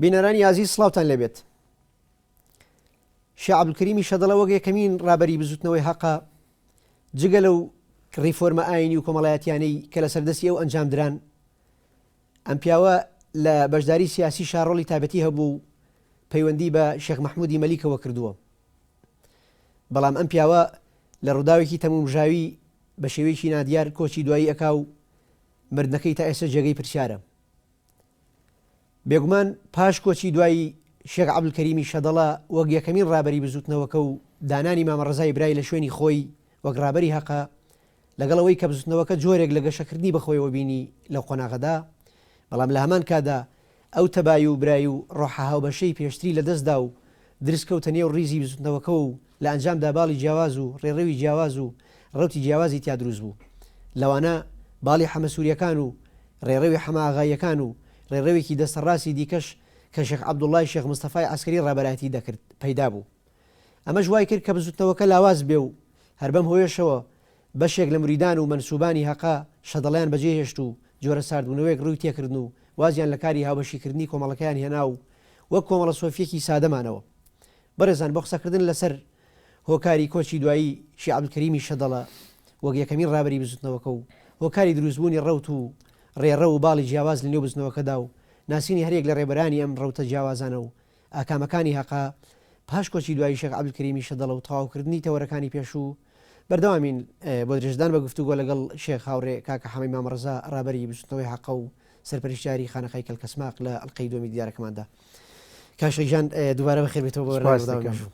بینەرانی ئازیز سڵاوتان لێبێت. شێخ عەبدولکەریمی شەدەڵە وەک یەکەمین ڕابەری بزوتنەوەی هەقە جگە لەو ڕیفۆرمە ئاینی و کۆمەڵایەتیانەی کە لەسەر دەستی ئەو ئەنجام دران ئەم پیاوە لە بەشداری سیاسی شاڕۆڵی تابەتی هەبوو و پەیوەندی بە شێخ مەحمودی مەلیکەوە کردووە بەڵام ئەم پیاوە لە ڕووداوێکی تەمومژاوی بە شێوەیەکی نادیار کۆچی دوایی ئەکا و مردنەکەی تا ئێستا جێگەی پرسیارە. بێگومان پاش کۆچی دوایی شێخ عەبدولکەریمی شەدەڵە وەک یەکەمین ڕابەری بزووتنەوەکە و دانانی مامە ڕەزای برای لە شوێنی خۆی وەک ڕابەری هەقە، لەگەڵ ئەوەی کە بزووتنەوەکە جۆرێک لە گەشەکردنی بەخۆیەوە بینی لەو قۆناغەدا، بەڵام لە هەمان کاتدا ئەو تەبایی و برایی و ڕۆحە هاوبەشەی پێشتری لەدەستدا و درز کەوتە نێو ڕیزی بزووتنەوەکەوە و لە ئەنجامدا باڵی جیاواز و ڕێڕەوی جیاواز و ڕەوتی جیاوازی تیا دروست بوو لەوانە باڵی حەمەسوورییەکان و ڕێڕەوی حەمەئاغاییەکان و ڕێڕەوێکی دەستە ڕاستی دیکەش کە شێخ عەبدوڵڵای شێخ مستەفای عەسکەری ڕابەرایەتی دەکرد پەیدا بوو. ئەمەش وای کرد کە بزووتنەوەکە لاواز بێ و هەر بەم هۆیەشەوە بەشێک لە مریدان و مەنسووبانی هەقە شەدەڵەیان بەجێ هێشت و جۆرە ساردبوونەوەیەک ڕووی تێکردن و وازیان لە کاری هاوبەشیکردنی کۆمەڵەکەیان هێنا و وەک کۆمەڵە سۆفییەکی سادە مانەوە. بەڕێزان بۆ قسەکردن لەسەر هۆکاری کۆچی دوایی شێخ عەبدولکەریمی شەدەڵە وەک یەکەمین ڕابەری بزوتنەوەکە و هۆکاری دروستبوونی ڕەوت و ڕێڕەو و باڵی جیاواز لەنێو بزوتنەوەکەدا و ناسینی هەریەک لە ڕێبەرانی ئەم ڕەوتە جیاوازانە و ئاکامەکانی هەقە پاش کۆچی دوایی شێخ عەبدولکەریمی شەدەڵە و تەواوکردنی تەوەرەکانی پێشوو بەردەوامین بۆ درێژەدان بە گفتوگۆ لەگەڵ شێخ هاوڕێ کاکە حەمەی مامە ڕەزا ڕابەری بزوتنەوەی هەقە و سەرپەرشتیاری خانەقای کەلکەسماق لە ئەڵقەی دووەمی دیدارەکەماندا. کاک شێخ گیان دووبارە بەخێر بێتەوە بۆ بەرنامەی ڕووداوی مێژوو.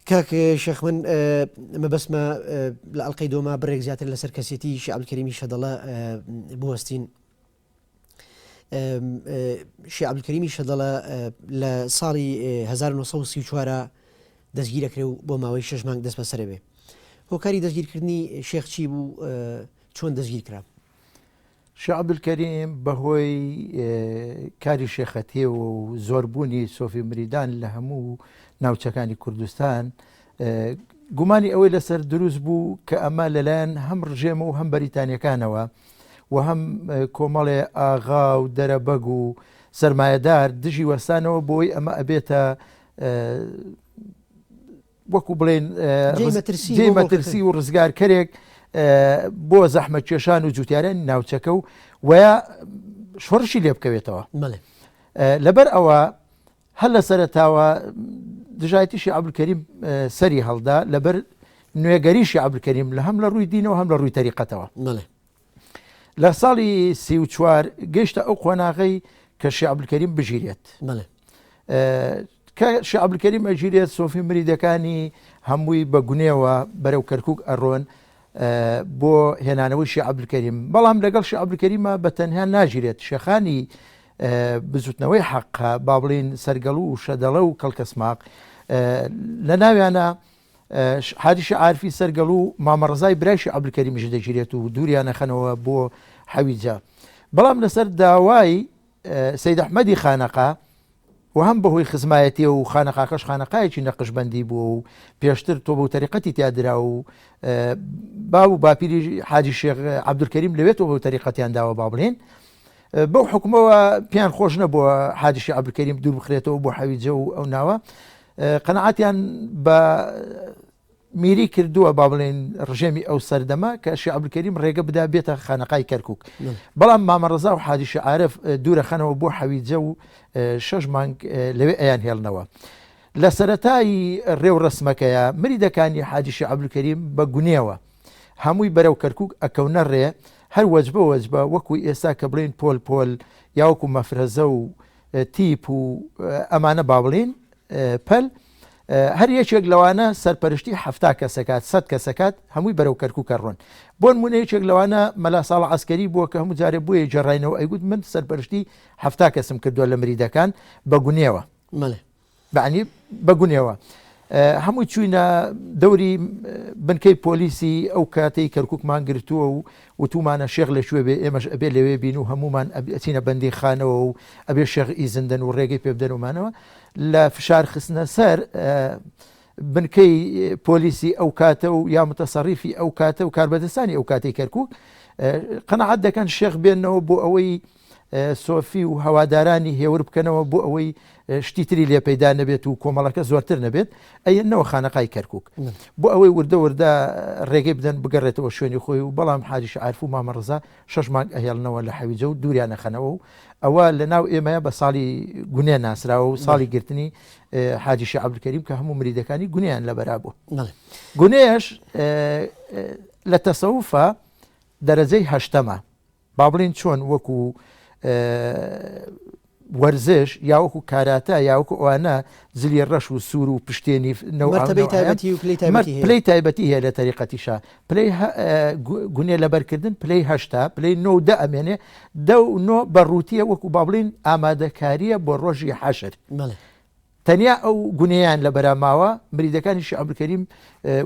کاک شێخ من مەبەستمە لە ئەڵقەی دووەما بڕێک زیاتر لەسەر کەسێتی شێخ عەبدولکەریمی شەدەڵە بوەستین. شێخ عەبدولکەریمی شەدەڵە لە ساڵی 1934 دەستگیرەکرێ و بۆ ماوەی شەش مانگ دەست بەسەرە بێ. هۆکاری دەستگیرکردنی شێخ چی بوو چۆن دەستگیر کرا؟ شێخ عەبدولکەریم بەهۆی کاری شێخەتیەوە و زۆربوونی سۆفی مریدان لە هەموو ناوچەکانی کوردستان گومانی ئەوەی لەسەر دروست بوو کە ئەمە لەلایەن هەم ڕژێمە و هەم بەریتانیەکانەوە و هەم کۆمەڵێ ئاغا و دەرەبەگ و سرمایهدار دژی وەستانەوە بۆی ئەمە ئەبێتە وەکو بڵێن جێی مەترسی و ڕزگارکەرێک بۆ زەحمەتکێشان و جوتیارانی ناوچەکە و ویا شۆڕشی لێ بکەوێتەوە لەبەر ئەوە هەر لە سەرەتاوە دژایەتیشی عەبدولکەریم سەری هەڵدا لەبەر نوێگەریشی عەبدولکەریم لە هەم لە ڕووی دینەوە هەم لە ڕووی تەریقەتەوە لە ساڵی 34 گەیشتە ئەو قۆناغەی کە شێخ عەبدولکەریم بگیرێت. کە شێخ عەبدولکەریم ئەگیرێت سۆفی مریدەکانی هەمووی بە گونێوە بەرەو کەرکک ئەڕۆن بۆ هێنانەوەی شێخ عەبدولکەریم بەڵام لەگەڵ شێخ عەبدولکەریمە بە تەنها ناگیرێت شێخانی بزوتنەوەی حەقە با بڵین سەرگەڵ و شەدەڵە و کەڵکەسماق لە ناویانە حاجی شێخ عارفی سەرگەڵو و مامە ڕەزای برای شێخ عەبدولکەریمیش دەگیرێت و دووریان ئەخەنەوە بۆ حەویجە بەڵام لەسەر داوای سید ئەحمەدی خانەقا و هەم بەهۆی خزمایەتی و خانەقاکەش خانەقایەکی نەقشبەندی بووە و پێشتر تۆبە و تەریقەتی تیا درا و باو و باپیری حاجی شێخ عەبدولکەریم لەوێ تۆبە و تەریقەتیان داوە با بڵێن بەو حکومەوە پێیان خۆش نەبووە حاجی شێخ عەبدولکەریم دوور بخرێتەوە بۆ حەویجە و ئەو ناوە قەناعەتیان بە میری کردووە با بڵێن ڕژێمی ئەو سەردەمە کە شێخ عەبدولکەریم ڕێگە بدا بێتە خانەقای کەرکک بەڵام مامە ڕەزا و حاجی شێخ عارف دوورەخەنەوە بۆ حەویجە و شەش مانگ لەوێ ئەیان هێڵنەوە. لە سەرەتای ڕێوڕەسمەکەیە مریدەکانی حاجی شێخ عەبدولکەریم بە گونێوە هەمووی بەرەو کەرکک ئەکەونە ڕێ هەر وەجبە وەجبە وەکو ئێستا کە بڵێن پۆل پۆل یاوەکو مەفرەزە و تیپ و ئەمانە با بڵێین پەل هەر یەکێک لەوانە سەرپەرشتی ه کەسەکات سە کەسەکات هەمووی بەرەو کەرکک ڕۆن بۆ نمونە یەکێک لەوانە مەلا ساڵ عسکەری بووە کە هەموو جارێ بۆیە جێڕینەوە ئەیگوت من سەرپەرشتی ه کەسم کردووە لە مریدەکان بە گونێوە بەعنی بە گونێوە هەمووی چوینە دەوری بنکەی پۆلیسی ئەو کاتەی کەرککمان گرتووە و وتومانە شێخ لە کوێ بێ ئێمەش ئەبێ لەوێ بین و هەمومان ئەچینە بەندی خانەوە و ئەبێ شێخ ئیزندەن و ڕێگەی پێ بدەن ومانەوە لە فشار خستنە سەر بنکەی پۆلیسی ئەو کاتە و یا متەسەڕیفی ئەو کاتە و کاربەدەستانی ئەو کاتەی کەرکک قەنەعەت دەکەن شێخ بێنەوە بۆ ئەوەی سۆفی و هەوادارانی هێور بکەنەوە بۆ ئەوەی شتی تری لێ پەیدا نەبێت و کۆمەڵەکە زۆرتر نەبێت ئەیەنەوە خانەقای کەرکک بۆ ئەوەی وردە وردە ڕێگەی بدەن بگەڕێتەوە شوێنی خۆی و بەڵام حاجی عارف و مامە ڕەزا شەش مانگ ئەهێڵنەوە لە حەویجە و دووریان ئەخەنەوە و ئەوە لە ناو ئێمەیە بە ساڵی گونێ ناسراوە و ساڵی گرتنی حاجی شێخ عەبدولکەریم کە هەموو مریدەکانی گونێیان لەبەرا بوو. گونێش لە تەسەوفە دەرەجەی هەشتەمە با بڵین چۆن وەکو وەرزش یا وەکو کاراتە یا وەکو ئەوانە جلی ڕەش و سوور و پشتێنی مەرتەبەی تایبەتی و پلەی تایبەتی هەیە. پلەی تایبەتی هەیە لە تەریقەتیشا پلەی گونێ لەبەرکردن پلەی هەشتا پلەی نۆ و دە ئەمێنێ دە و نۆ بە ڕووتیە وەکو با بڵین ئامادەکاریە بۆ ڕۆژی حەشر تەنیا ئەو گونێیان لەبەرا ماوە مریدەکانی شێخ عەبدولکەریم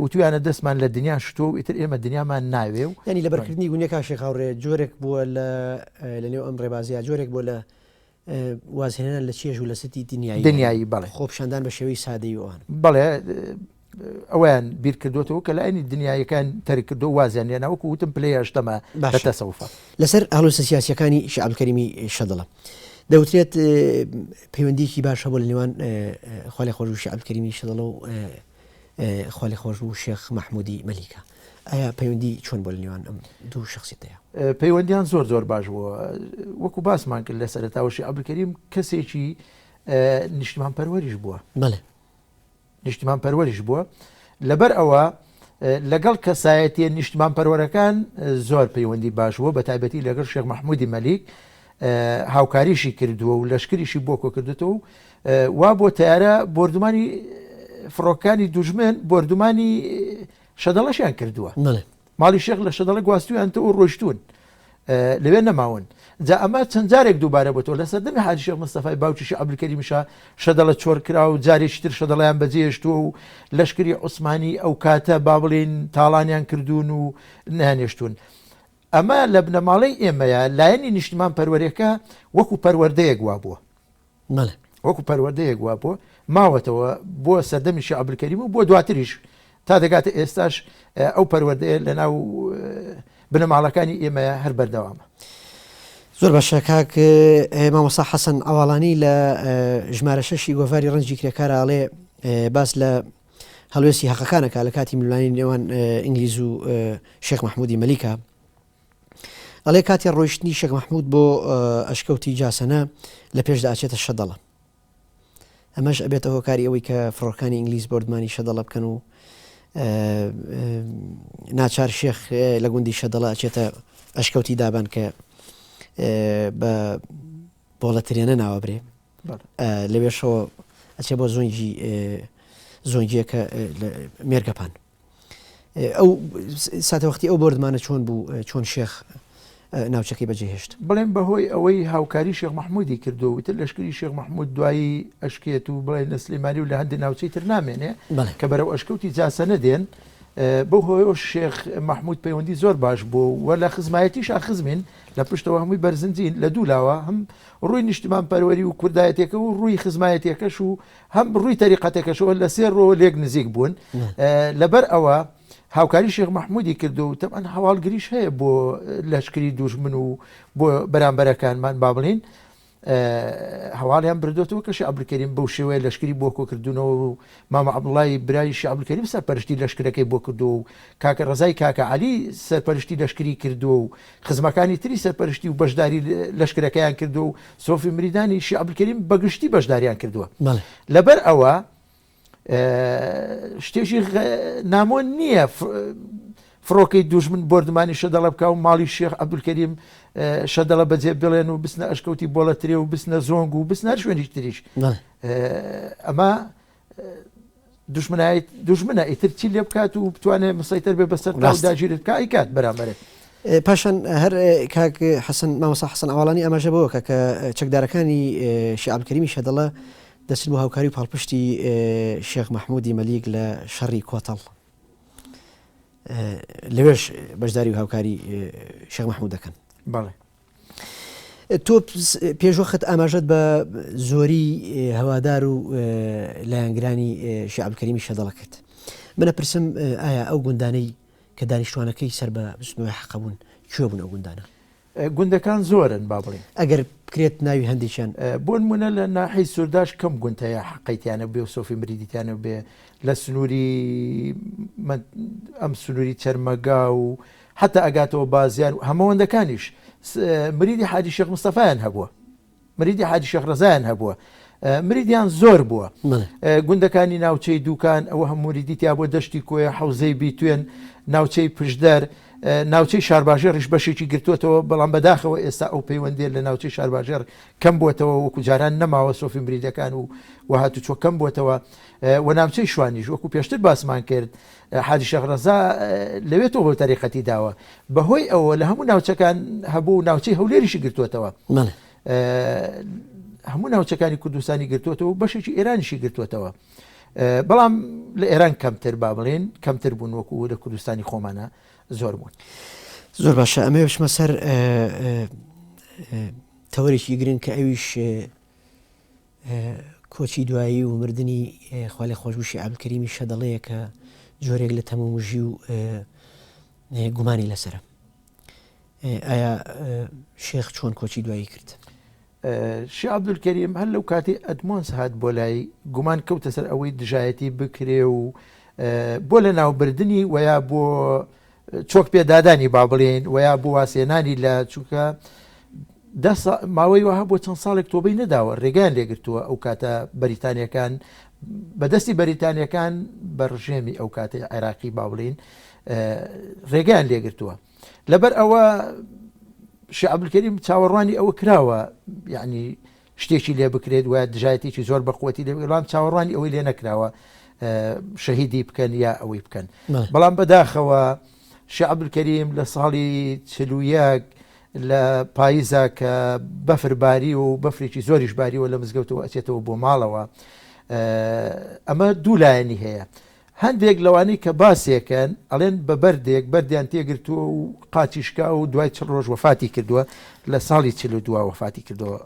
وتویانە دەستمان لە دنیا شتووە و ئیتر ئێمە دنیامان ناوێ و یانی لەبەرکردنی گونێ کاک شێخ هاوڕێ جۆرێک بووە لە لە نێو ئەم ڕێبازەیە جۆرێک بووە لە وازهێنان لە چێژ و لە ستی دنیایی دنیایی بەڵێ خۆپیشاندان بە شێوەی سادەی و ئەوان. بەڵێ ئەوەیان بیر کردوێتەوە کە لایەنی دنیایەکان تەرک کردو وازیان لێنا وەکو وتم پلەی هەشتەمە لە تەسەوفە. لەسەر هەڵوێستە سیاسیەکانی شێخ عەبدولکەریمی شەدڵە دەوترێت پەیوەندیەکی باش هەبوو لە نێوان خوالێخۆشبوو شێخ عەبدولکەریمی شەدڵە و خوالێخۆشبوو شێخ مەحمودی مەلیکە ئایا پەیوەندی چۆن بۆ لە نێوان ئەم دوو شخصیتەیە؟ پەیوەندیان زۆر زۆر باش بووە وەکو باسمان کرد لە سەرەتاوە شێخ عەبدولکەریم کەسێکی نیشتمان پەروەریش بووە. بەڵێ. نیشتمان پەروەریش بووە لەبەر ئەوە لەگەڵ کەسایەتیە نیشتمان پەروەرەکان زۆر پەیوەندی باش بووە بە تایبەتی لەگەڵ شێخ مەحمودی مەلیک هاوکاریشی کردووە و لەشکریشی بۆ کۆکردێتەوە و وا بۆ تیارە بۆردومانی فڕۆکانی دوژمن بۆردومانی شەدەڵەشیان کردووە. ماڵی شێخ لە شەدەڵە گواستویانتەوە و ڕۆیشتوون لەوێ نەماون جا ئەمە چەند جارێک دووبارە بۆتەوە لە سەردەمی حاجی شێخ مستەفای باوکی شێخ عەبدولکەریمشا شەدەڵە چۆر کرا و جارێکی تر شەدەڵیان بەجێهێشتووە و لەشکری عوسمانی ئەو کاتە با بڵێین تاڵانیان کردوون و نەیانهێشتوون ئەمە لە بنەماڵەی ئێمەیە لایەنی نیشتمان پەروەرێکە وەکو پەروەردەیەک وابووە. بەڵێ. وەکو پەروەردەیەک وابووە ماوەتەوە بۆ سەردەمی شێخ عەبدولکەریم و بۆ دواتریش تا دەگاتە ئێستاش ئەو پەروەردەیە لەناو بنەماڵەکانی ئێمە هەر بەردەوامە. زۆر باشە کاک مامۆستا حەسەن عەواڵانی لە ژمارە شەشی گۆڤاری ڕەنجی کرێکارا ئەڵێ باس لە هەڵوێستی هەقەکانەکە لە کاتی ململانێی نێوان ئینگلیز و شێخ مەحمودی مەلیکە ئەڵێ کاتی ڕۆیشتنی شێخ مەحمود بۆ ئەشکەوتی جاسەنە لە پێشدا ئەچێتە شەدەڵە ئەمەش ئەبێتە هۆکاری ئەوەی کە فڕۆکانی ئینگلیز بۆردمانی شەدەڵە بکەن و ناچار شێخ لە گوندی شەدەڵە ئەچێتە ئەشکەوتی دابان کە بە بۆڵە ترێنە ناوە برێ لەوێشەوە ئەچێ بۆ زۆنگی زۆنگیەکە مێرگەپان ئەو ساتەوەختی ئەو بۆردمانە چۆن بوو چۆن شێخ ناوچەکەی بەجێهێشت؟ بڵێن بەهۆی ئەوەی هاوکاری شێخ مەحمودی کردو ئیتر لەشکری شێخ مەحمود دوایی ئەشکێت و بڵێن لە سلێمانی و لە هەندێک ناوچەی تر نامێنێ کە بەرەو ئەشکەوتی جاسەنە دێن بەو هۆیەوە شێخ مەحمود پەیوەندی زۆر باش بوو و لە خزمایەتیشا خزمین لە پشتەوە هەمووی بەرزنجین لە دوو لاوە هەم ڕووی نیشتمان پەروەری و کوردایەتەکە و ڕووی خزمایەتەکەش و هەم ڕووی تەریقەتەکەشەوە لە سێ ڕووەوە لێک نزیک بوون لەبەر ئەوە هاوکاری شێخ مەحمودی کردو و تەبعەن هەواڵگریش هەیە بۆ لەشکری دوژمن و بۆ بەرامبەرەکانمان با بڵین هەواڵیان بردوێتەوە کە شێخ عەبدولکەریم بەو شێوەیە لەشکری بۆ کۆکردونەوە و مامە عەبدوڵای برای شێخ عەبدولکەریم سەرپەرشتی لەشکرەکەی بۆ کردووە و کاکە ڕەزای کاکە عەلی سەرپەرشتی لەشکری کردووە و خزمەکانی تری سەرپەرشتی و بەشداری لەشکرەکەیان کردووە و سۆفی مریدانی شێخ عەبدولکەریم بەگشتی بەشداریان کردووە لەبەر ئەوە شتێکی نامۆ نییە فڕۆکەی دوژمن بۆردمانی شەدەڵە بکە و ماڵی شێخ عەبدولکەریم شەدەڵە بەجێ بڵێن و بچنە ئەشکەوتی بۆڵە ترێ و بچنە زۆنگ و بچنە هەر شوێنیش تریش ئەمە دوژمنایەت دوژمنە ئیتر چی لێ بکات و بتوانێت مسەیتەر بێ بەسەر ڕاست. داگیرت بکا ئەیکات بەرامبەرت. پاشان هەر کاک حەسەن مامۆستا حەسەن عەواڵانی ئاماژە بەوە کە کە چەکدارەکانی شێخ عەبدولکەریمی شەدەڵە دەچن بۆ هاوکاری و پاڵپشتی شێخ مەحموودی مەلیک لە شەڕی کۆتەڵ لەوێش بەشداری و هاوکاری شێخ مەحموود دەکەن. بەڵێ. تۆ پێشوەخت ئاماژەت بە زۆری هەوادار و لایەنگرانی شێخ عەبدولکەریمی شەدەڵە کرد. من ئەپرسم ئایا ئەو گوندانەی کە دانیشتوانەکەی سەر بە بزوتنەوەی حەقە بوون کوێ بوون ئەو گوندانە؟ گوندەکان زۆرن با بڵێین. ئەگەر بکرێت ناوی هەندێکیان. بۆ نموونە لە ناحیەی سورداش کەم گوند هەیە حەقەی تیانە بێ و سۆفی مریدی تیانە بێ لە سنووری ئەم سنووری چەرمەگا و حتا ئەگاتەوە بازیان و هەمەوەندەکانیش مریدی حاجی شێخ مستەفایان هەبووە. مریدی حاجی شێخ ڕەزایان هەبووە مریدیان زۆر بووە گوندەکانی ناوچەی دوکان ئەوە هەم مریدی تیا بۆ دەشتی کۆیە حوزەی بیتوێن ناوچەی پشدەر ناوچەی شارباژێڕیش بەشێکی گرتووەتەوە بەڵام بەداخەوە ئێستا ئەو پەیوەندیە لە ناوچەی شارباژێڕ کەم بووەتەوە وەکو جاران نەماوە سۆفی مریدەکان و و هاتوچۆ کەم بووەتەوە و ناوچەی شوانیش وەکو پێشتر باسمان کرد حاجی شێخ ڕەزا لەوێ تۆ بۆ تەریقەتی داوە بەهۆی ئەوە لە هەموو ناوچەکان هەبوو ناوچەی هەولێریشی گرتووەتەوە هەموو ناوچەکانی کوردستانی گرتووەتەوە بەشێکی ئێرانیشی گرتووەتەوە بەڵام لە ئێران کەمتر با بڵێن کەمتر بوون وەکو لە کوردستانی خۆمانە زۆر بوون. زۆر باشە ئەمێ بچمە سەر تەوەرێکی گرنگ کە ئەویش کۆچی دوایی و مردنی خوالێ خۆشبووشی عەبدولکەریمی شەدەڵەیە کە جۆرێک لە تەمومژی و گومانی لەسرە ئایا شێخ چۆن کۆچی دوایی کرد؟ شێخ عەبدولکەریم هەر لەو کاتەی ئەدمۆنس هات بۆ لای، گومان کەوتە سەر ئەوەی دژایەتی بکرێ و بۆ لەناوبردنی وەیا بۆ چۆک پێدادانی با بڵێین وەیا بۆ وازهێنانی لە چونکە دە ماوەی وەها بۆ چەند ساڵێک تۆبەی نەداوە ڕێگایان لێگرتووە ئەو کاتە بەریتانیەکان بەدەستی بەریتانیەکان بە ڕژێمی ئەو کاتەی عێراقی با بڵێین ڕێگایان لێگرتووە. لەبەر ئەوە شێخ عەبدولکەریم چاوەڕوانی ئەوە کراوە یعنی شتێکی لێ بکرێت و دژایەتێکی زۆر بەقوەتی لێ بەڵام چاوەڕوانی ئەوەی لێ نەکراوە شەهیدی بکەن یا ئەوەی بکەن بەڵام بەداخەوە شێخ عەبدولکەریم لە ساڵی 41 لە پاییزا کە بەفر باری و بەفرێکی زۆریش باریوە لە مزگەوتەوە ئەچێتەوە بۆ ماڵەوە ئەمە دوو لایەنی هەیە هەندێک لەوانەی کە باسێکەن ئەڵێن بە بەردێک بەردیان تێگرتووە و قاچی شکاوە و دوای چڵ ڕۆژ وەفاتی کردووە لە ساڵی 42 وەفاتی کردووە.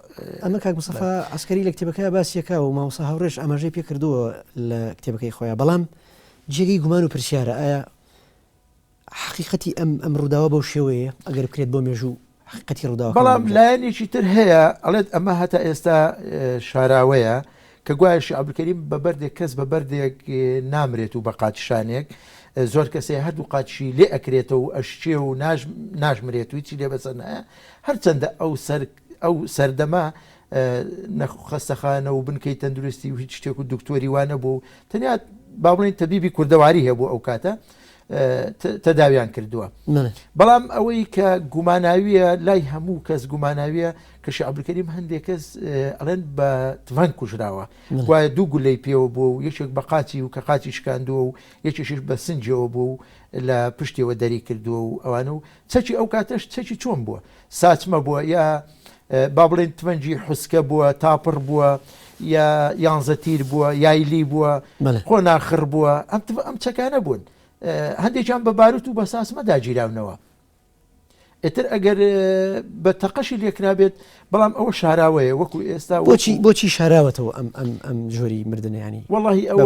ئەمە کاک مستەفا عەسکەری لە کتێبەکەیا باسیەکا و مامۆستا هاوڕێش ئاماژەی پێ کردووە لە کتێبەکەی خۆیا بەڵام جێگەی گومان و پرسیارە ئایا حەقیقەتی ئەم ئەم ڕووداوە بەو شێوەیە ئەگەر بکرێت بۆ مێژوو حەقیقەتی ڕووداوەکە بەڵام لایەنێکی تر هەیە ئەڵێت ئەمە هەتا ئێستا شاراوەیە کە گوایە شێخ عەبدولکەریم بە بەردێک کەس بە بەردێک نامرێت و بە قاچشانێک زۆر کەسێ هەردوو قاچشی لێ ئەکرێتەوە و ئەشچێ و ناش ناشمرێت و هیچی لێ بەسەر نایە هەرچەندە ئەو سەر ئەو سەردەمە خەستەخانە و بنکەی تەندروستی و هیچ شتێک و دکتۆری وا نەبوو تەنیا با بڵێین تەبیبی کوردەواری هەبوو ئەو کاتە تەداویان کردووە بەڵام ئەوەی کە گوماناویە لای هەموو کەس گوماناویە کە شێخ عەبدولکەریم هەندێک کەس ئەڵێن بە تفەنگ کوژراوە گوایە دوو گولەی پێوە بووە و یەکێک بە قاچی و کە قاچی شکاندووە و یەکێکیش بە سنجەوە بووە و لە پشتەوە دەری کردووە و ئەوانە و چەکی ئەو کاتەش چەکی چۆن بووە ساچمە بووە یا با بڵێن تفەنگی حوسکە بووە تاپڕ بووە یا یانزە تیر بووە یایلی بووە قۆناخڕ بووە ئەم ئەم چەکانە بوون هەندێکیان بە باروت و بە ساسمە داگیراونەوە ئیتر ئەگەر بە تەقەشی لێکرابێت بەڵام ئەوە شاراوەیە وەکو ئێستا بۆچی بۆچی شاراوەتەوە ئەم ئەم ئەم جۆری مردنیانی وەڵی ئەوە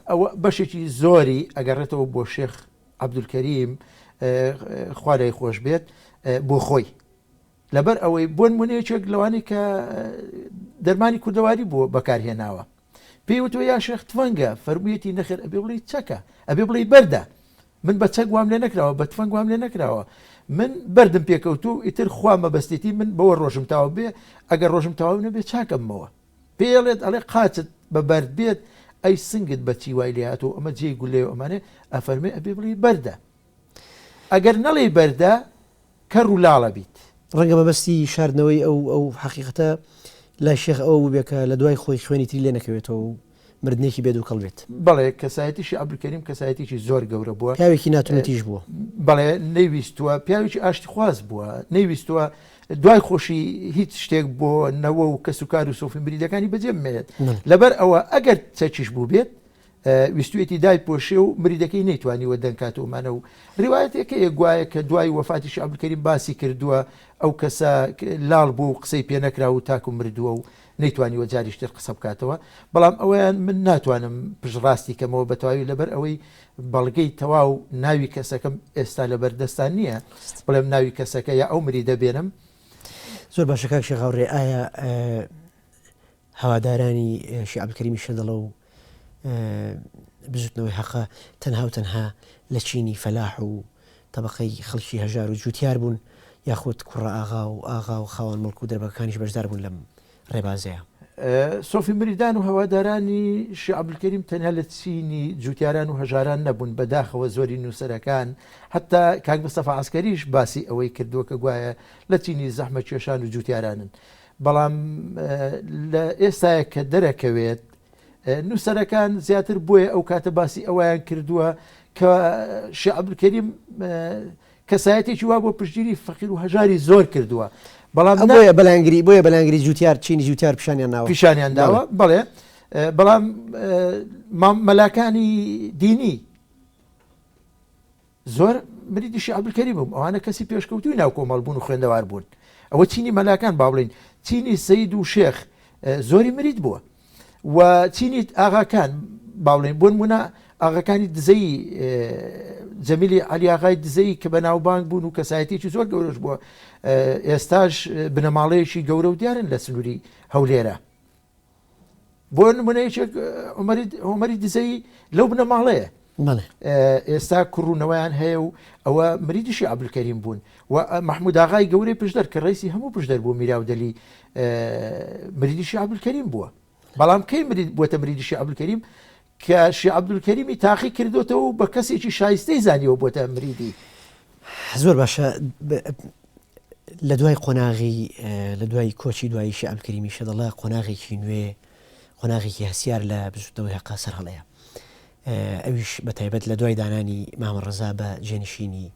ئەوە بەشێکی زۆری ئەگەڕێتەوە بۆ شێخ عەبدولکەریم خوا لای خۆش بێت بۆ خۆی لەبەر ئەوەی بۆن منەیەکێک لەوانەی کە دەرمانی کوردەواری بووە بەکارهێناوە پێی وتوە یا شێخ تفەنگە فەرموویەتی نەخێر ئەبێ بڵێی چەکە ئەبێ بڵێی بەردە من بە چەک وام لێ نەکراوە بە تفەنگ وام لێ نەکراوە من بەردم پێکەوتو و ئیتر خوا مەبەستێتی من بەوە ڕۆژم تاو بێ ئەگەر ڕۆژم تەواو نەبێ چاکەمەوە پێڵێت ئەڵێ قاچت بە بەرد بێت ئەی سنگت بەچی وای لێ هاتوو ئەمە جێی گولەیە ئەمانێ ئەفەرمێ ئەبێ بڵێی بەردە ئەگەر نەڵێی بەردە کەڕ و لاڵە بیت. ڕەنگە مەبەستی شاردنەوەی ئەو ئەو حەقیقەتە لای شێخ ئەوە بووبێ کە لە دوای خۆی خوێنی تری لێ نەکەوێتەوە و مردنێکی بێ دووکەڵ بێت. بەڵێ کەسایەتی شێخ عەبدولکەریم کەسایەتیەکی زۆر گەورە بووە. پیاوێکی ناتوندوتیژ بووە. بەڵێ نەیویستووە پیاوێکی ئاشتیخواز بووە نەیویستووە دوای خۆشی هیچ شتێک بۆ نەوە و کەسوکار و سۆفی مریدەکانی بەجێ بمێنێت لەبەر ئەوە ئەگەر چەکیش بووبێت ویستویەتی دایپۆشێ و مریدەکەی نەیتوانیوە دەنگ کات و ئەمانە و ڕیوایەتێک هەیە گوایە کە دوای وەفاتی شێخ عەبدولکەریم باسی کردووە ئەو کەسە لاڵ بوو و قسەی پێ نەکرا و تاکو مردووە و نەیتوانیوە جاریش تر قسە بکاتەوە بەڵام ئەوەیان من ناتوانم پشتڕاستی کەمەوە بە تەواوی لەبەر ئەوەی بەڵگەی تەواو ناوی کەسەکەم ئێستا لەبەر دەستان نییە بڵێم ناوی کەسەکە یا ئەو مریدە بێنم. زۆر باشە کاک شێخ هاوڕێ ئایا هەوادارانی شێخ عەبدولکەریمی شەدەڵە و بزوتنەوەی حەقە تەنها و تەنها لە چینی فەلاح و تەبەقەی خەڵکی هەژار و جوتیار بوون یاخود کوڕە ئاغا و ئاغا و خاوەن مڵک و دەربەکانیش بەشدار بوون لەم ڕێبازەیە؟ سۆفی مریدان و هەوادارانی شێخ عەبدولکەریم تەنیا لە چینی جوتیاران و هەژاران نەبوون، بەداخەوە زۆری نووسەرەکان حەتا کاک مستەفا عەسکەریش باسی ئەوەی کردووە کە گوایە لە چینی زەحمەتکێشان و جوتیارانن، بەڵام لە ئێستایا کە دەرەکەوێت نووسەرەکان زیاتر بۆیە ئەو کاتە باسی ئەویان کردووە کە شێخ عەبدولکەریم کەسایەتێکی وا بۆ پشتگیری فەقیر و هەژاری زۆر کردووە بەڵام بۆیە بەلانگری بۆیە بەلانگری جوتیار چینی جوتیار پیشانیان ناوە پیشانیان داوە بەڵێ بەڵام مەلاکانی دینی زۆر مریدی شێخ عەبدولکەریم بووم، ئەوانە کەسی پێشکەوتووی ناو کۆمەڵ بوون و خوێندەوار بوون. ئەوە چینی مەلاکان با بڵێین چینی سەید و شێخ زۆری مرید بووە و چینی ئاغاکان با بڵێین بۆ نموونە ئاغاکانی دزەیی جەمیلی عەلی ئاغای دزەیی کە بەناوبانگ بوون و کەسایەتیەکی زۆر گەورەش بووە ئێستاش بنەماڵەیەکی گەورە و دیارن لە سنووری هەولێرە. بۆ نمونە یەکێک هۆمەری دزەیی لەو بنەماڵەیە ئێستا کوڕونەوەیان هەیە و ئەوە مریدیشی عبدکەریم بوون و مححموداغای گەورەی پشدەر کە ڕیسی هەموو پشدەر بوو میراودەلی مریدیشی عبدکەریم بووە بەڵام کەی مرید بووەتە مریدیشی عبدکەریم کە شێخ عەبدولکەریمی تاقی کردۆتەوە و بە کەسێکی شایستەی زانیوە بۆتە مریدی. زۆر باشە لە دوای قۆناغی لە دوای کۆچی دوایی شێخ عەبدولکەریمی شەدەڵە قۆناغێکی نوێ قۆناغێکی هەستیار لە بزوتنەوەی هەقە سەرهەڵەیە ئەویش بە تایبەت لە دوای دانانی مامە ڕەزا بە جێنشینی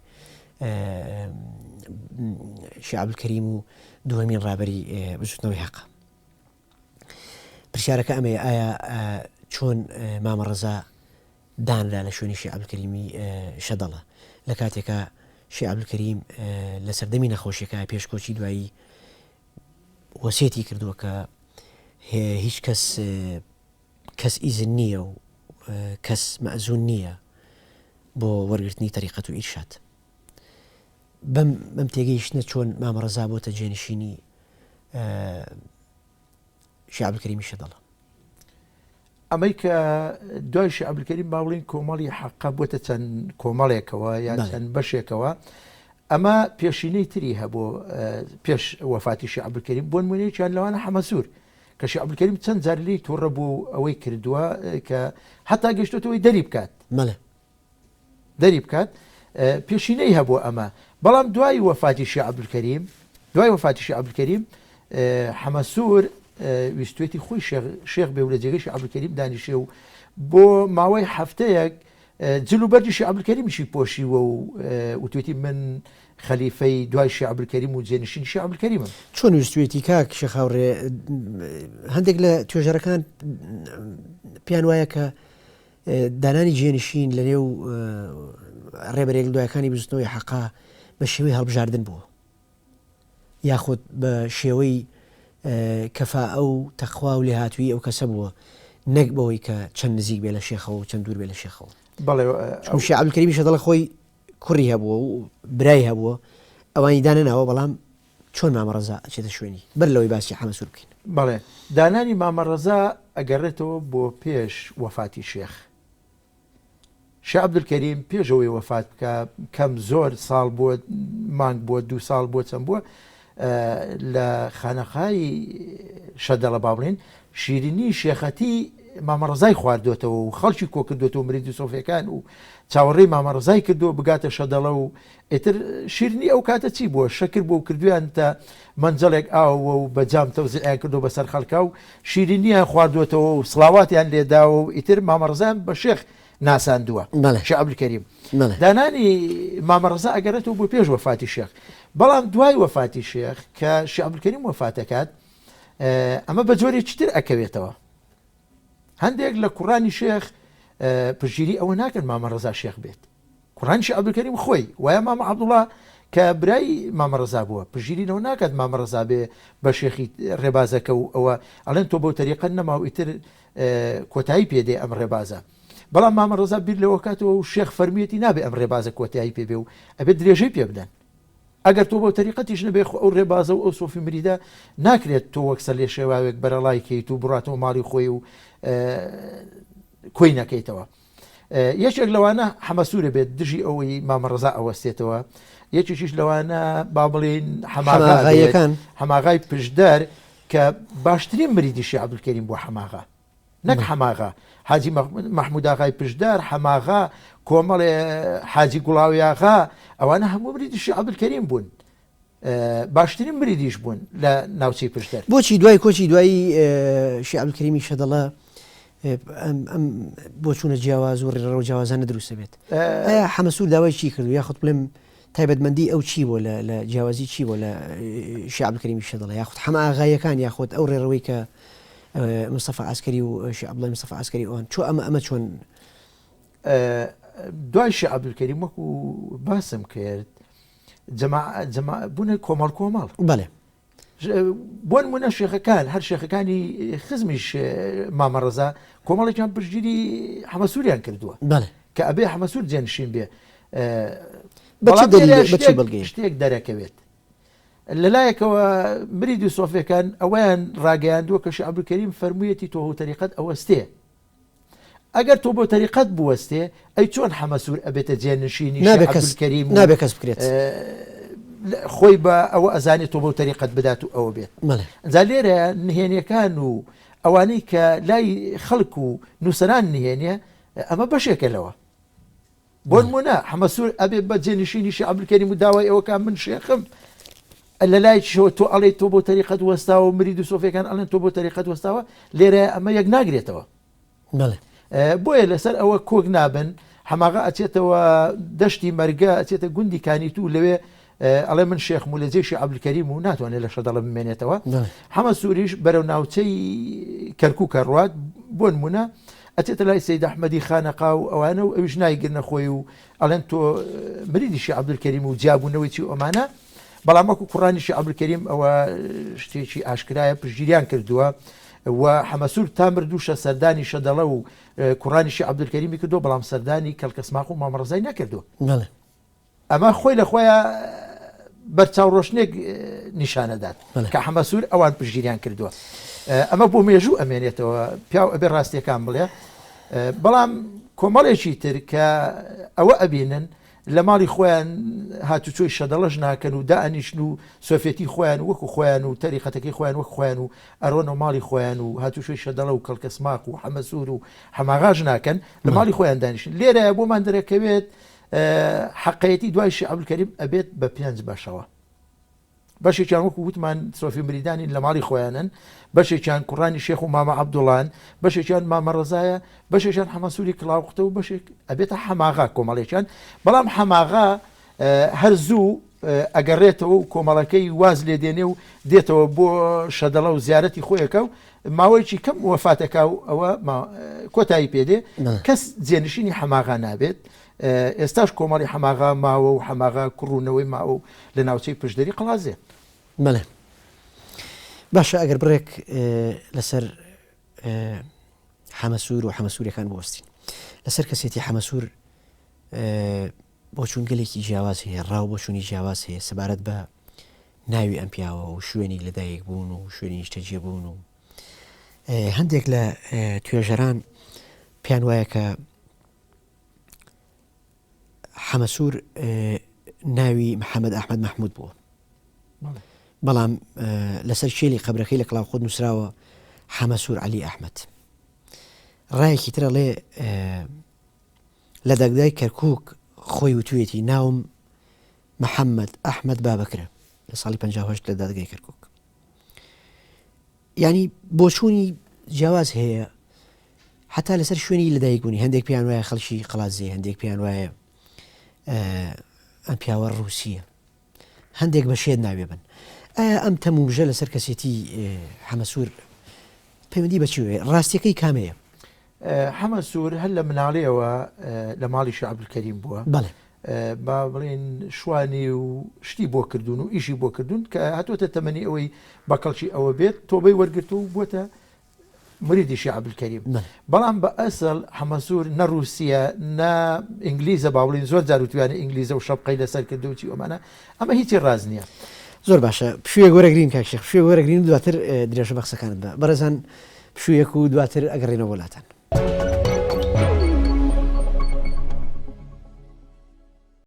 شێخ عەبدولکەریم و دووەمین ڕابەری بزوتنەوەی هەقە. پرسیارەکە ئەمەیە ئایا چۆن مامە ڕەزا دانرا لە شوێنی شێخ عەبدولکەریمی شەدەڵە لە کاتێکا شێخ عەبدولکەریم لە سەردەمی نەخۆشیەکە پێش کۆچی دوایی وەسێتی کردووە کە هیچ کەس کەس ئیزن نییە و کەس مەزون نییە بۆ وەرگرتنی تەریقەت و ئیرشاد بەم بەم تێگەیشتنە چۆن مامە ڕەزا بۆتە جێنشینی شێخ عەبدولکەریمی شەدەڵە؟ ئەمەی کە دوای شێخ عەبدولکەریم با بڵێین کۆمەڵی حەقە بۆتە چەند کۆمەڵێکەوە یان چەند بەشێکەوە ئەمە پێشینەی تری هەبوو پێش وەفاتی شێخ عەبدولکەریم بۆ نمونەیەکیان لەوانە حەمەسوور کە شێخ عەبدولکەریم چەند جار لێی تووڕە بوو ئەوەی کردووە کە حتا گەشتۆتەوەی دەری بکات دەری بکات پێشینەی هەبوو ئەمە بەڵام دوای وەفاتی شێخ عەبدولکەریم دوای وەفاتی شێخ عەبدولکەریم حەمەسوور ویستێتی خۆی شێخ بێ و لە جێگەی شێخ عەبدولکەریم دانیشێ و بۆ ماوەی هەفتەیەک جل و بەرگی شێخ عەبدولکەریمیشی پۆشیوە و وتوێتی من خەلیفەی دوای شێخ عەبدولکەریم و جێنشینی شێخ عەبدولکەریمم. چۆن ویستوێتی کاک شێخ هاوڕێ هەندێک لە توێژەرەکان پێیان وایە کە دانانی جێنشین لە نێو ڕێبەرە یەکلدوایەکانی بزوتنەوەی حەقا بە شێوەی هەڵبژاردن بووە یاخود بە شێوەی کەفائە و تەقوا و لێهاتوویی ئەو کەسە بووە نەک بەوەی کە چەند نزیک بێ لە شێخەوە و چەند دوور بێ لە شێخەوە. بەڵێ چونکە شێخ عەبدولکەریمیش دەڵێ خۆی کوڕی هەبووە و برای هەبووە ئەوانی دانەناوە بەڵام چۆن مامە ڕەزا ئەچێتە شوێنی بەر لەوەی باسی حەمە سوور بکەین؟ بەڵێ دانانی مامە ڕەزا ئەگەڕێتەوە بۆ پێش وەفاتی شێخ شێخ عەبدولکەریم پێش ئەوەی وەفات بکا کەم زۆر ساڵ بووە مانگ بووە دوو ساڵ بووە چەند بووە لە خانەقای شەدەڵە با بڵێین شیرینی شێخەتی مامە ڕەزای خواردۆتەوە و خەڵکی کۆکردۆتەوە مرید و سۆفیەکان و چاوەڕێی مامە ڕەزای کردووە بگاتە شەدەڵە و ئیتر شیرنی ئەو کاتە چی بووە؟ شەکر بووە و کردوویانتە مەنجەڵێک ئاوەوە و بە جام تەوزیعیان کردووە بەسەر خەڵکا و شیرینییان خواردووەتەوە و سڵاواتیان لێ داوە و ئیتر مامە ڕەزایان بە شێخ ناساندووە. بەڵێ. شێخ عەبدولکەریم. بەڵێ. دانانی مامە ڕەزا ئەگەڕێتەوە بۆ پێش وەفاتی شێخ. بەڵام دوای وەفاتی شێخ کە شێخ عەبدولکەریم وەفات ئەکات ئەمە بە جۆرێکی تر ئەکەوێتەوە. هەندێک لە کوڕانی شێخ پشتگیری ئەوە ناکەن مامە ڕەزا شێخ بێت. کوڕانی شێخ عەبدولکەریم خۆی وایە مامە عەبدوڵا کە برای مامە ڕەزا بووە پشتگیری لەوە ناکات مامە ڕەزا بێ بە شێخی ڕێبازەکە و ئەوە ئەڵێن تۆ بەو تەریقە نەما و ئیتر کۆتایی پێ دێ ئەم ڕێبازە بەڵام مامە ڕەزا بیر لەوە کاتەوە و شێخ فەرمیەتی نابێ ئەم ڕێبازە کۆتایی پێ بێ و ئەبێت درێژەی پێ بدەن. ئەگەر تۆ بەو تەریقەتیش نەبێ خۆ ئەو ڕێبازە و ئەو سۆفی مریدە ناکرێت تۆ وەک سەر لێشێواوێک بەرەڵای کەیت و بڕاتەوە ماڵی خۆی و کۆی نەکەیتەوە. یەکێک لەوانە حەمەسوورە بێت دژی ئەوەی مامەڕەزا ئەوەستێتەوە یەکێکیش لەوانە با بڵێین حەماغایەکان حەماغای پشدەر کە باشترین مریدیشی عەبدولکەریم بووە حەماغا نەک حەماغا حاجی مەحموداغای پشدەر حەماغا کۆمەڵێ حاجی گوڵاویاغا ئەوانە هەموو مریدیشی عەبدولکەریم بوون باشترین مریدیش بوون لە ناوچەی پشدەر. بۆچی دوای کۆچی دوایی شێخ عەبدولکەریمی شەدەڵە ئەم بۆچوونە جیاواز و ڕێڕەوە جیاوازانە دروست دەبێت؟ ئایا حەمەسوور داوای چی کردو یاخود بڵێم تایبەتمەندی ئەو چی بۆ لە جیاوازی چی بۆ لە شێخ عەبدولکەریمی شەدەڵە یاخود حەمە ئاغاییەکان یاخود ئەو ڕێڕەوەی کە مستەفا عەسکەری و شێخ عەبدوڵای مستەفا عەسکەری ئەوان چۆ ئەمە ئەمە چۆن دوای شێخ عەبدولکەریم وەکو باسم کرد جەما جەما بوونە کۆمەڵ کۆمەڵ بەڵێ بۆ نمونە شێخەکان هەر شێخەکانی خزمیش مامەڕەزا کۆمەڵێکیان پشتگیری حەمەسووریان کردووە بەڵێ کە ئەبێ حەمەسوور جێنشین بێ بەڵام بەڵگەیە شتێک دەرەکەوێت لەلایەکەوە مرید و سۆفیەکان ئەوەیان ڕاگەیاندووە کە شێخ عەبدولکەریم فەرموویەتی تۆ و تەریقەت ئەوەستێ ئەگەر تۆ بۆ تەریقەت بوەستێ ئەی چۆن حەمەسوور ئەبێتە جێنشینی شێخ نابێ کەس عەبدولکەریم و نابێ کەس بکرێت. خۆی بە ئەوە ئەزانێ تۆ بەو تەریقەت بدات و ئەوە بێت. بەڵێ. ئینجا لێرە نهێنیەکان و ئەوانەی کە لای خەڵک و نووسەران نهێنیە ئەمە بەشێکە لەوە. بۆ نموونە حەمەسوور ئەبێ بە جێنشینی شێخ عەبدولکەریم و داوای ئەوە کا من شێخم لە لایەکیشەوە تۆ ئەڵێی تۆ بۆ تەریقەت وەستاوە و مرید و سۆفیەکان ئەڵێن تۆ بۆ تەریقەت وەستاوە لێرە ئەمە یەک ناگرێتەوە. بەڵێ. بۆیە لەسەر ئەوە کۆک نابن حەماغا ئەچێتەوە دەشتی مەرگە ئەچێتە گوندی کانیتو لەوێ ئەڵێ من شێخم و لە جێی شێخ عەبدولکەریم و ناتوانێت لە شەدەڵە بمێنێتەوە. حەمە سووریش بەرەو ناوچەی کەرکووک ئەڕوات، بۆ نموونە ئەچێتە لای سەید ئەحمەدی خانەقا و ئەوانە و ئەویش نایگرنە خۆی و ئەڵێن تۆ مریدی شێخ عەبدولکەریم و جیابوونەوەی چی و ئەمانە، بەڵام وەکو کوڕانی شێخ عەبدولکەریم ئەوە شتێکی ئاشکرایە پشتگیریان کردووە و حەمەسوور تا مردووشە سەردانی شەدەڵە و کوڕانی شێخ عەبدولکەریمی کردووە، بەڵام سەردانی کەڵکەسماق و مامەڕەزای نەکردووە. ئەمە خۆی لە خۆیا بەرچاو ڕۆشنێک نیشانەدات کە حەمەسوور ئەوان پشتگیریان کردووە ئەمە بۆ مێژوو ئەمێنێتەوە پیاو ئەبێ ڕاستیەکان بڵێ بەڵام کۆمەڵێکی تر کە ئەوە ئەبینن لە ماڵی خۆیان هاتوچۆی شەدەڵەش ناکەن و دائەنیشن و سۆفێتی خۆیان وەکو خۆیان و تەریقەتەکەی خۆیان وەک خۆیان و ئەرۆنەوە ماڵی خۆیان و هاتوچۆی شەدەڵە و کەڵکەسماق و حەمەسوور و حەماغاش ناکەن لە ماڵی خۆیان دانیشن لێرە بۆمان دەرەکەوێت حەقەیەتی دوای شێخ عەبدولکەریم ئەبێت بە پێنج بەشەوە. بەشێکیان وەکو وتمان سۆفی مریدانین لە ماڵی خۆیانن، بەشێکیان کوڕانی شێخ و مامە عەبدوڵان، بەشێکیان مامە ڕەزایە، بەشێکیان حەمەسووری کڵاوقوتە و بەشێک ئەبێتە حەماغا کۆمەڵێکیان، بەڵام حەماغا هەر زوو ئەگەڕێتەوە و کۆمەڵەکەی واز لێ دێنێ و دێتەوە بۆ شەدەڵە و زیارەتی خۆیەکە و ماوەیەکی کەم وەفاتەکا و ئەوە کۆتایی پێدێ کەس جێنشینی حەماغا نابێت ئێستاش کۆمەڵی حەماغا ماوە و حەماغا کوڕونەوەی ماوە و لە ناوچەی پشدەری قەڵازێ. بەڵێ باشە ئەگەر بڕێک لەسەر حەمەسوور و حەمەسوورەکان بوەستین لەسەر کەسێتی حەمەسوور بۆچوونگەلێکی جیاواز هەیە، ڕا و بۆچوونی جیاواز هەیە سەبارەت بە ناوی ئەم پیاوە و شوێنی لەدایک بوون و شوێنی نیشتەجێبوون و هەندێک لە توێژەران پێیان وایە کە حەمەسوور ناوی محەممەد ئەحمەد مەحمود بووە بەڵام لەسەر کێلی قەبرەکەی لە کڵاوخۆت نووسراوە حەمەسوور عەلی ئەحمەد ڕایەکی ترە ڵێ لە دادگای کەرکوک خۆی وتویەتی ناوم محەمەد ئەحمەد بابەکرە لە ساڵی 58 لە دادگای کەرکوک ینی بۆچوونی جیاواز هەیە حتا لەسەر شوێنی لەدایکبوونی هەندێک پێیان وایە خەڵکی قەڵادزێ هەندێک پێیان وایە ئەم پیاوە ڕووسیە هەندێک بە شێت ناوێ بن. ئایا ئەم تەمومژە لەسەر کەسێتی حەمەسوور پەیوەندی بە چیوەیە؟ ڕاستیەکەی کامەیە؟ حەمە سوور هەر لە مناڵیەوە لە ماڵی شێخ عەبدولکەریم بووە. بەڵێ. با بڵێین شوانی و شتی بۆ کردوون و ئیشی بۆ کردوون کە هاتووەتە تەمەنی ئەوەی بە کەڵکی ئەوە بێت تۆبەی وەرگرتووە و بووەتە. مریدی شێخ عەبدولکەریم. بەڵام بە ئەسڵ حەمەسوور نە ڕووسییە نە ئینگلیزە با بڵێین زۆر جار وتویانە ئینگلیزە و شەپقەی لەسەر کردو و چی ئەمانە ئەمە هیچی ڕاست نییە. زۆر باشە پشوویەک وەرەگرین کاک شێخ پشوویەک وەرەگرین و دواتر درێژە بە قسەکانت بە. بەڕێزان پشوویەک و دواتر ئەگەڕێینەوە بۆ لاتان.